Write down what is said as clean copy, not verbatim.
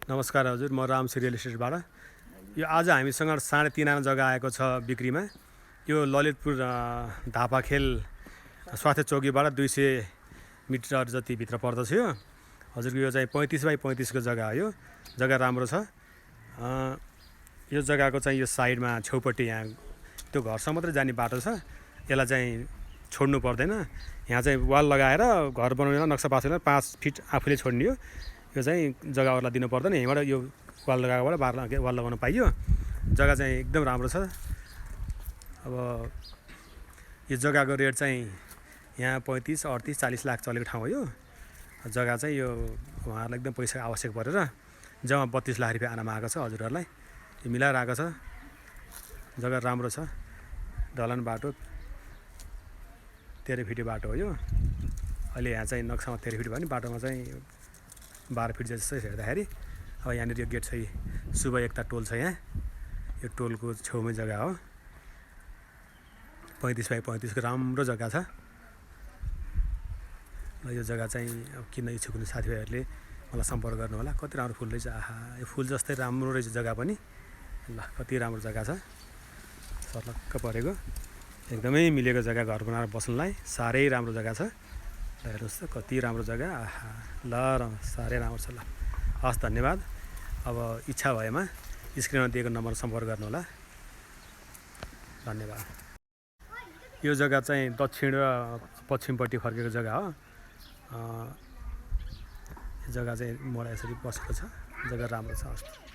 नमस्कार हजुर, म रामश्री रियल एस्टेटबाट। यो आज हामीसँग 3.5 आना जग्गा आएको छ बिक्रीमा। यो ललितपुर धापाखेल स्वास्थ्य चौकीबाट 200 मिटर जति भित्र पर्दछ। यो हजुरको यो चाहिँ 35 बाई 35 को जग्गा हो। यो जग्गा राम्रो छ। यो जग्गाको चाहिँ यो साइडमा छेउपट्टि यहाँ त्यो घरसम्म मात्रै जाने बाटो छ। यसलाई चाहिँ छोड्नु पर्दैन। यहाँ चाहिँ वाल लगाएर घर बनाउन नक्सा पास गरेर 5 फिट आफूले छोड्ने हो। यो चाहिँ जग्गाहरूलाई दिनु पर्दैन। यहीँबाट यो वाल लगाएबाट वाल लगाउन पाइयो। जग्गा चाहिँ एकदम राम्रो छ। अब यो जग्गाको रेट चाहिँ यहाँ 35, 38, 40 लाख चलेको ठाउँ हो। यो जग्गा चाहिँ यो उहाँहरूलाई एकदम पैसा आवश्यक परेर जम्मा 32 लाख रुपियाँ आनामा आएको छ। हजुरहरूलाई यो मिलाएर आएको छ। जग्गा राम्रो छ। ढलान बाटो 13 फिट बाटो हो। यो अहिले यहाँ चाहिँ नक्सामा 13 फिट भयो नि, बाटोमा चाहिँ 12 फिट जस्तो हेर्दाखेरि। अब यहाँनिर यो गेट छ, शुभ एकता टोल छ। यहाँ यो टोलको छेउमै जग्गा हो। 35 बाई 35 को राम्रो जग्गा छ। र यो जग्गा चाहिँ अब किन इच्छुक हुने साथीभाइहरूले मलाई सम्पर्क गर्नु होला। कति राम्रो फुल रहेछ। आहा, यो फुल जस्तै राम्रो रहेछ जग्गा पनि। ल, कति राम्रो जग्गा छ। सर्लक्क परेको एकदमै मिलेको जग्गा घर बनाएर बस्नलाई साह्रै राम्रो जग्गा छ। हेर्नुहोस् त कति राम्रो जग्गा। आहा, ल साह्रै राम्रो छ। ल हस्, धन्यवाद। अब इच्छा भएमा स्क्रिनमा दिएको नम्बर सम्पर्क गर्नु होला। धन्यवाद। यो जग्गा चाहिँ दक्षिण र पश्चिमपट्टि फर्केको जग्गा हो। यो जग्गा चाहिँ मोडा यसरी बसेको छ। जग्गा राम्रो छ। हस्।